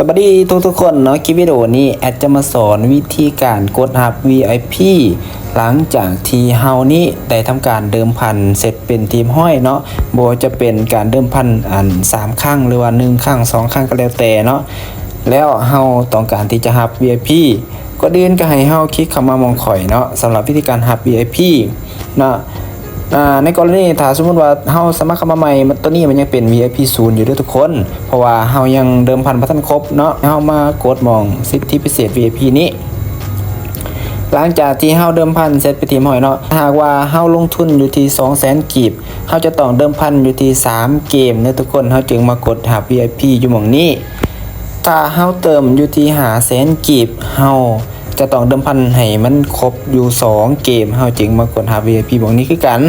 ສະບາຍດີທຸກໆຄົນເນາະ, ຄລິບວິດີໂອນີ້ແອັດຈະມາສອນວິທີການກົດຮັບ ວີໄອພີ ຫຼັງຈາກທີ່ເຮົານີ້ໄດ້ທຳການເດີມພັນເສັດເປັນທີ່ຮຽບຮ້ອຍເນາະ, ບໍ່ວ່າຈະເປັນການເດີມພັນອັນສາມຄັ້ງ ຫຼືວ່າໜຶ່ງຄັ້ງ ສອງຄັ້ງກໍແລ້ວແຕ່ເນາະ, ແລ້ວເຮົາຕ້ອງການທີ່ຈະຮັບ ວີໄອພີ ກ່ອນອື່ນກໍໃຫ້ເຮົາຄລິກເຂົ້າມາໝ່ອງຂ້ອຍເນາະ, ສຳລັບວິທີການຮັບ ວີໄອພີ ເນາະ. ອາ ໃນກໍລະນີຖ້າສົມມຸດວ່າເຮົາສະໝັກເຂົ້າມາໃໝ່ ໂຕນີ້ມັນຍັງເປັນ ວີໄອພີ ສູນຢູ່ເດີທຸກຄົນ, ເພາະວ່າເຮົາຍັງເດີມພັນບໍ່ທັນຄົບເນາະ, ເຮົາມາກົດໝ່ອງສິດທິພິເສດ ວີໄອພີ ນີ້. ຫຼັງຈາກທີ່ເຮົາເດີມພັນເສັດເປັນທີ່ຮຽບຮ້ອຍເນາະ, ຖ້າຫາກວ່າເຮົາລົງທຶນຢູ່ທີ່ສອງແສນກີບ, ເຮົາຈະຕ້ອງເດີມພັນຢູ່ທີ່ສາມເກມເດີທຸກຄົນ, ເຮົາຈຶ່ງມາກົດຮັບ ວີໄອພີ ຢູ່ໝ່ອງນີ້. ຖ້າເຮົາເຕີມຢູ່ທີ່ຫ້າແສນກີບ, ເຮົາຈະຕ້ອງເດີມພັນໃຫ້ມັນຄົບຢູ່ສອງເກມ, ເຮົາຈຶ່ງມາກົດຮັບ ວີໄອພີ ໝ່ອງນີ້ຄືກັນ.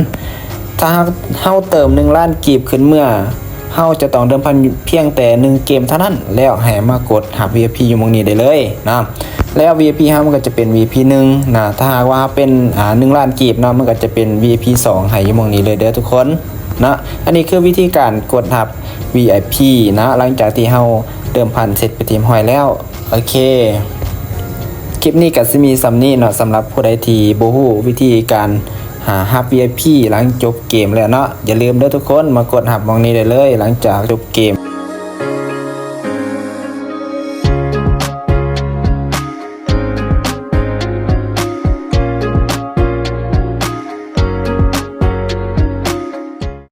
ຖ້າຫາກເຮົາເຕີມໜຶ່ງລ້ານກີບຂຶ້ນເມືອ, ເຮົາຈະຕ້ອງເດີມພັນພຽງແຕ່ໜຶ່ງເກມເທົ່ານັ້ນ, ແລ້ວໃຫ້ມາກົດຮັບ ວີໄອພີ ຢູ່ໝ່ອງນີ້ໄດ້ເລີຍເນາະ. ແລ້ວ ວີໄອພີ ເຮົາມັນກໍຈະເປັນ ວີໄອພີ ໜຶ່ງນະ, ຖ້າຫາກວ່າເຮົາເປັນ ອາ ໜຶ່ງລ້ານກີບເນາະ, ມັນກໍຈະເປັນ ວີໄອພີ ສອງ ໃຫ້ຢູ່ໝ່ອງນີ້ເລີຍເດີທຸກຄົນເນາະ. ອັນນີ້ຄືວິທີການກົດຮັບ ວີໄອພີ ເນາະ, ຫຼັງຈາກທີ່ເຮົາເດີມພັນເສັດເປັນທີ່ຮຽບຮ້ອຍແລ້ວ. ໂອເຄ ຄລິບນີ້ກໍຊິມີສ່ຳນີ້ເນາະ, ສຳລັບຜູ້ໃດທີ່ບໍ່ຮູ້ວິທີການຫາຮັບ ວີໄອພີ ຫຼັງຈົບເກມແລ້ວເນາະ, ຢ່າລືມເດີທຸກຄົນ, ມາກົດຮັບໝ່ອງນີ້ໄດ້ເລີຍ ຫຼັງຈາກຈົບເກມ.